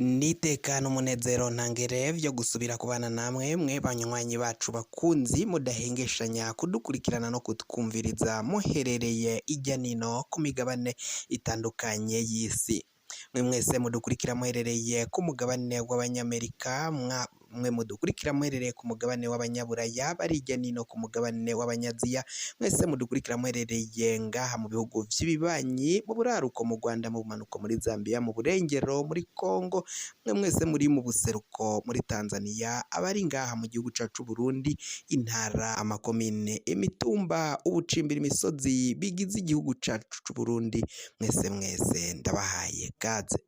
Nitekana umunezero ntangere vyo gusubira kubana namwe mwe banywanyi bacu bakunzi mudahengeshanya kudukurikirana no kutwumviriza muherereye irya nino ku migabane itandukanye y'isi. Mwe mwese mudukurikira muherereye ku mugabane w'Abanyamerika, mwe mudukurikira muherereye ku mugabane w'Abanyaburaya, bari hirya nino ku mugabane w'Abanyaziya, mwese mudukurikira muherereye ngaha mu bihugu vy'ibibanyi, mu buraruko mu Rwanda, mu bumanuko muri Zambia, mu burengero muri Congo, mwe mwese muri mu buseruko muri Tanzania, abari ngaha mu gihugu cacu Burundi, intara, amakomine, imitumba, ubucimbira imisozi bigize igihugu cacu c'Uburundi, mwese mwese ndabahaye kaze.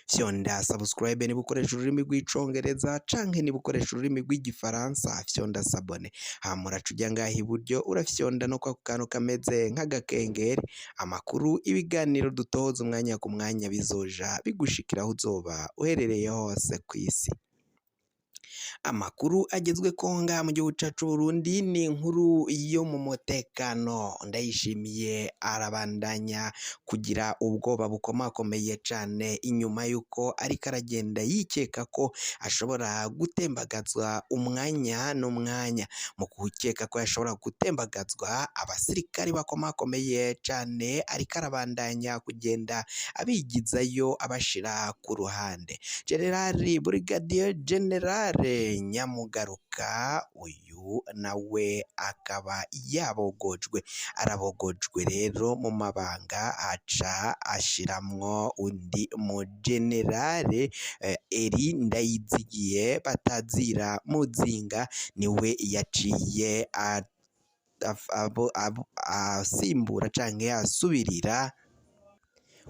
Fyonda subscribe niba ukoresha ururimi rw'icongereza canke niba ukoresha ururimi rw'igifaransa fyonda s'abonner, hama uraca uja ngaha iburyo urafyonda no kwako kantu kameze nk'agakengeri, amakuru, ibiganiro dutoza umwanya ku mwanya bizoja bigushikira aho uzoba uherereye hose kw'isi. Amakuru agezweko ngaha mu gihugu cacu c'Uburundi ni inkuru yo mu mutekano. Ndayishimiye arabandanya kugira ubwoba bukomakomeye cane inyuma yuko ariko aragenda yikeka ko ashobora gutembagazwa umwanya n'umwanya. Mu gukeka ko yashobora gutembagazwa, abasirikari bakomakomeye cane ariko arabandanya kugenda abigizayo abashira ku ruhande. Generali Brigadier General Nyamugaruka uyu nawe akaba yabogojwe, arabogojwe rero mu mabanga aca ashiramwo undi mu generale Eri Ndayizigiye batazira Muzinga, niwe yaciye asimbura canke asubirira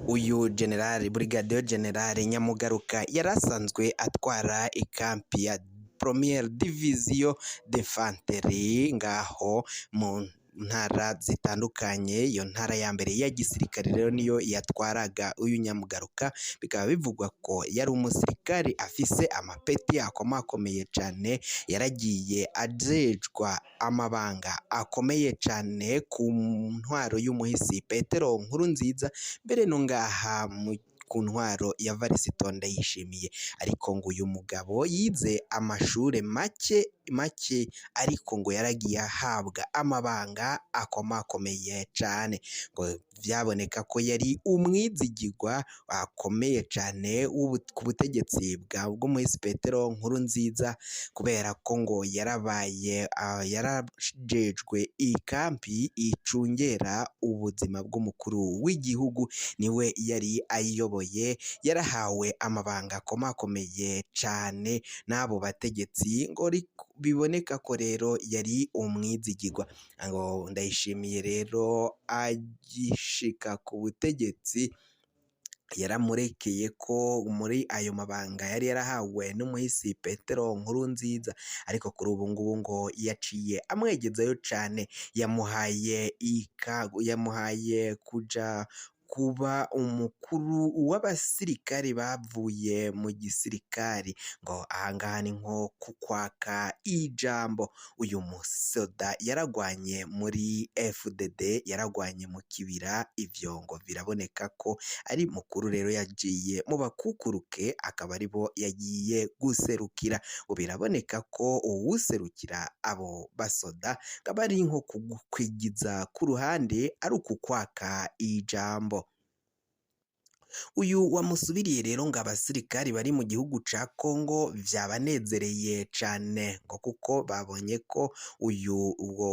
uyu general Brigadier General Nyamugaruka. Yari asanzwe atwara ikampi ya Première Division d'Infanterie ngaho mu ntara zitandukanye. Iyo ntara ya mbere ya gisirikare rero niyo yatwaraga uyu Nyamugaruka, bikaba bivugwa ko yari umusirikare afise amapeti akomakomeye cane, yaragiye ajejwa amabanga akomeye cane ku ntwaro y'umuhisi Petero Nkurunziza, mbere no ngaha ku ntwaro ya Varisito Ndayishimiye. Ariko ngo uyu mugabo yize amashure make make, ariko ngo yaragiye ahabwa amabanga akomakomeye cane, ngo vyaboneka ko yari umwizigirwa akomeye cane ku butegetsi bw'umuhisi Petero Nkurunziza, kubera ko ngo yarabaye yarajejwe ikampi icungera ubuzima bw'umukuru w'igihugu, niwe yari ayiyoboye, yarahawe amabanga akomakomeye cane n'abo bategetsi, ngo biboneka ko rero yari umwizigirwa. Ngo Ndayishimiye rero agishika ku butegetsi yaramurekeye ko muri ayo mabanga yari yarahawe n'umuhisi Petero Nkurunziza, ariko kuri ubu ngubu ngo yaciye amwegezayo cane, yamuhaye kuja kuba umukuru w'abasirikari bavuye mu gisirikari, ngo ahangaha ni nko kukwaka ijambo. Uyu musoda yaragwanye muri FDD, yaragwanye mu kibira, ivyo ngo biraboneka ko ari mukuru. Rero yagiye mu bakukuruke akaba aribo yagiye guserukira, ngo biraboneka ko uwuserukira abo basoda akaba ari nko kwigiza ku ruhande, ari ukukwaka ijambo. Uyu wamusubiriye rero ngo abasirikari bari mu gihugu ca Congo vyabanezereye cane, ngo kuko babonye ko uyu uwo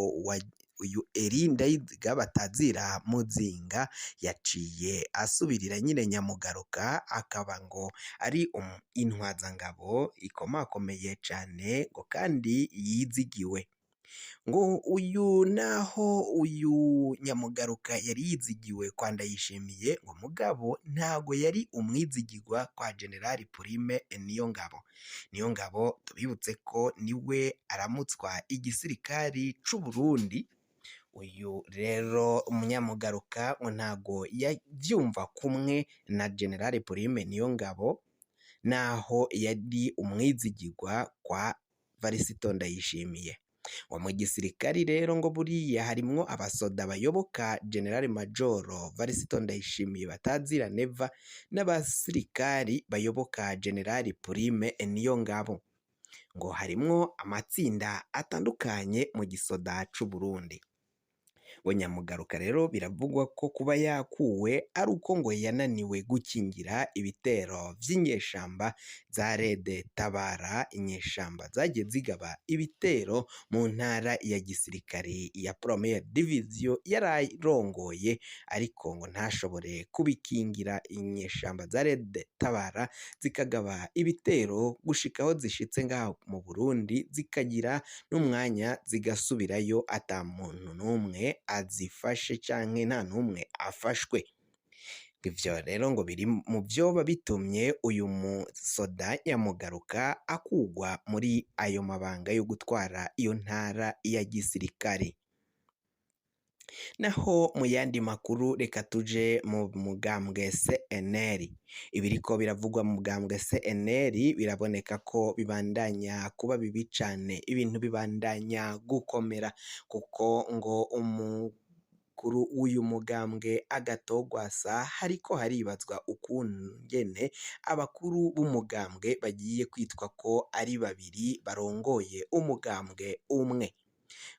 uyu Eri Ndayiziga batazira Muzinga yaciye asubirira nyine Nyamugaruka, akaba ngo ari intwazangabo ikomakomeye cane, ngo kandi yizigiwe. Ngo uyu naho uyu Nyamugaruka yari yizigiwe kwa Ndayishimiye, ngo mugabo ntago yari umwizigirwa kwa General Prime Niyongabo. Niyongabo tubibutse ko niwe aramutswa igisirikari c'u Burundi. Uyu rero Umunyamugaruka ngo ntago yavyumva kumwe na General Prime Niyongabo, naho yari umwizigirwa kwa Varisito Ndayishimiye. Ngo mu gisirikari rero ngo buriya harimwo abasoda bayoboka General Majoro Varisito Ndayishimiye batazira Neva n'abasirikari bayoboka General Prime Niyongabo. Ngo harimwo amatsinda atandukanye mu gisoda c'Uburundi. Ngo Nyamugaruka rero biravugwa ko kuba yakuwe ari uko ngo yananiwe gukingira ibitero vy'inyeshamba za Rede Tabara, inyeshamba zagiye zigaba ibitero mu ntara ya gisirikare ya Première Division yararongoye, ariko ngo ntashobore kubikingira inyeshamba za Rede Tabara zikagaba ibitero gushika aho zishitse ngaho mu Burundi, zikagira n'umwanya zigasubirayo ata muntu n'umwe azifashe canke nta n'umwe afashwe. Ivyo rero ngo biri mu vyoba bitumye uyu musoda Nyamugaruka akugwa muri ayo mabanga yo gutwara iyo ntara ya gisirikare. Naho mu yandi makuru reka tuje mu mugambwe CNL. Ibiriko biravugwa mu mugambwe CNL biraboneka ko bibandanya kuba bibi cane, ibintu bibandanya gukomera kuko ngo umukuru w'uyu mugambwe Agathon-Rwasa hariko haribazwa ukungene abakuru b'umugambwe bagiye kwitwa ko ari babiri barongoye umugambwe umwe.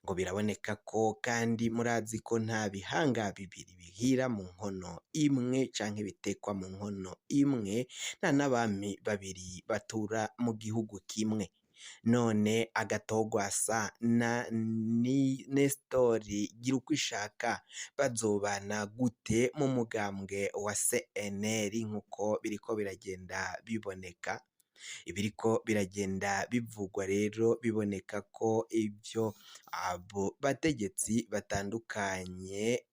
Ngo biraboneka ko kandi murazi ko nta bihanga bibiri bihira mu nkono imwe canke bitekwa mu nkono imwe, nta n'abami babiri batura mu gihugu kimwe. None Agathon-Rwasa na Nestori Girukwishaka bazobana gute mu mugambwe wa CNL nkuko biriko biragenda biboneka? Ibiriko biragenda bivugwa rero biboneka ko ivyo abo bategetsi batandukanye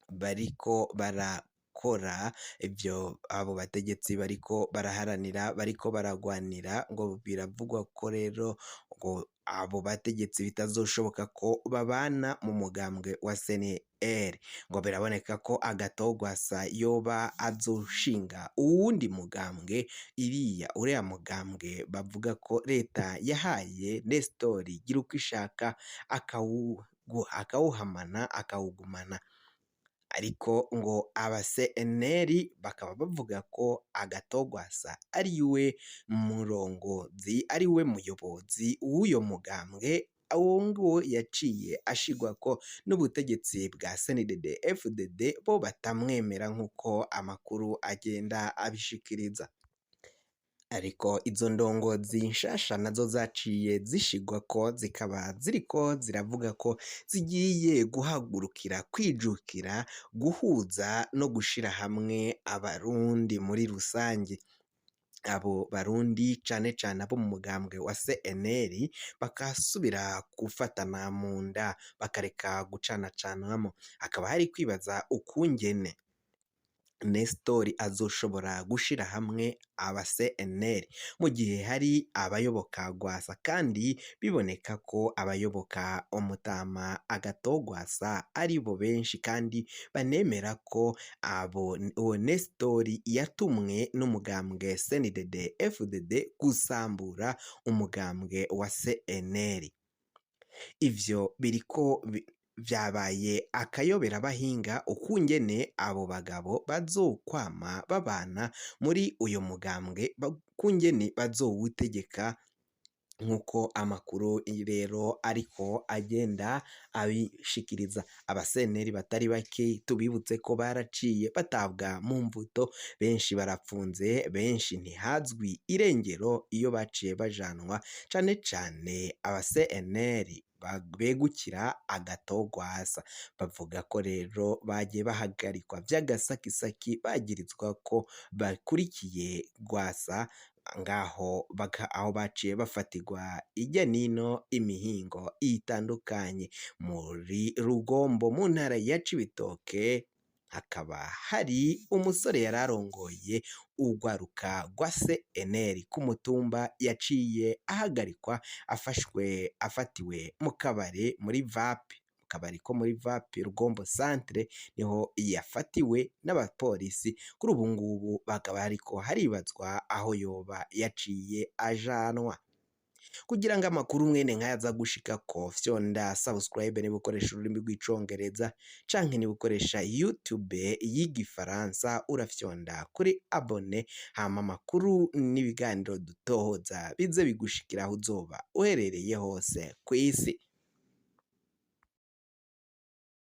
bariko barakora, ivyo abo bategetsi bariko baraharanira, bariko baragwanira, ngo biravugwa ko rero ngo abo bategetsi bitazoshoboka ko babana mu mugambwe wa CNL. Ngo biraboneka ko Agathon-Rwasa yoba azoshinga uwundi mugambwe, iriya uriya mugambwe bavuga ko leta yahaye Nestori Girukwishaka akawuhamana akawugumana. Ariko ngo aba CNL bakaba bavuga ko Agathon-Rwasa ariwe murongozi, ariwe muyobozi w'uyo mugambwe, uwo nguwo yaciye ashigwako n'ubutegetsi bwa CNDD FDD bo batamwemera nk'uko amakuru agenda abishikiriza. Ariko izo ndongozi nshasha nazo zaciye zishigwako zikaba ziriko ziravuga ko zigiye guhagurukira kwijukira guhuza no gushira hamwe abarundi muri rusange. Abo barundi cane cane abo mu mugambwe wa CNL bakasubira gufatana mu nda bakareka gucanacanamwo. Hakaba hari kwibaza ukungene Nestori azoshobora gushira hamwe aba CNL mu gihe hari abayoboka Rwasa, kandi biboneka ko abayoboka umutama Agathon-Rwasa ari bo benshi, kandi banemera ko abo uwo Nestori yatumwe n'umugambwe CNDD FDD gusambura umugambwe wa CNL. Ivyo biriko vyabaye akayobera bahinga ukungene abo bagabo bazokwama babana muri uyo mugambwe, ukungene bazowutegeka nk'uko amakuru rero ariko agenda abishikiriza. Abaseneri batari bake tubibutse ko baraciye batabwa mu mvuto, benshi barapfunze, benshi ntihazwi irengero iyo baciye bajanwa, cane cane aba CNL begukira Agathon-Rwasa. Bavuga ko rero bagiye bahagarikwa vy'agasakisaki bagirizwa ko bakurikiye Rwasa ngaho aho baciye bafatirwa irya nino imihingo itandukanye muri Rugombo mu ntara ya Cibitoke. Hakaba hari umusore yararongoye urwaruka rwa CNL ku mutumba yaciye ahagarikwa afashwe afatiwe mu kabare muri vape, mu kabari ko muri vape Rugombo centre niho yafatiwe n'abapolisi. Kuri ubu ngubu bakaba hariko haribazwa aho yoba yaciye ajanwa. Kugira ngo amakuru mwene nkaya aza gushikako, fyonda subscribe niba ukoresha ururimi rw'Icongereza, canke niba ukoresha YouTube y'igifaransa urafyonda kuri abonner, hama amakuru n'ibiganiro dutohoza bize bigushikira aho uzoba uherereye hose kw'isi.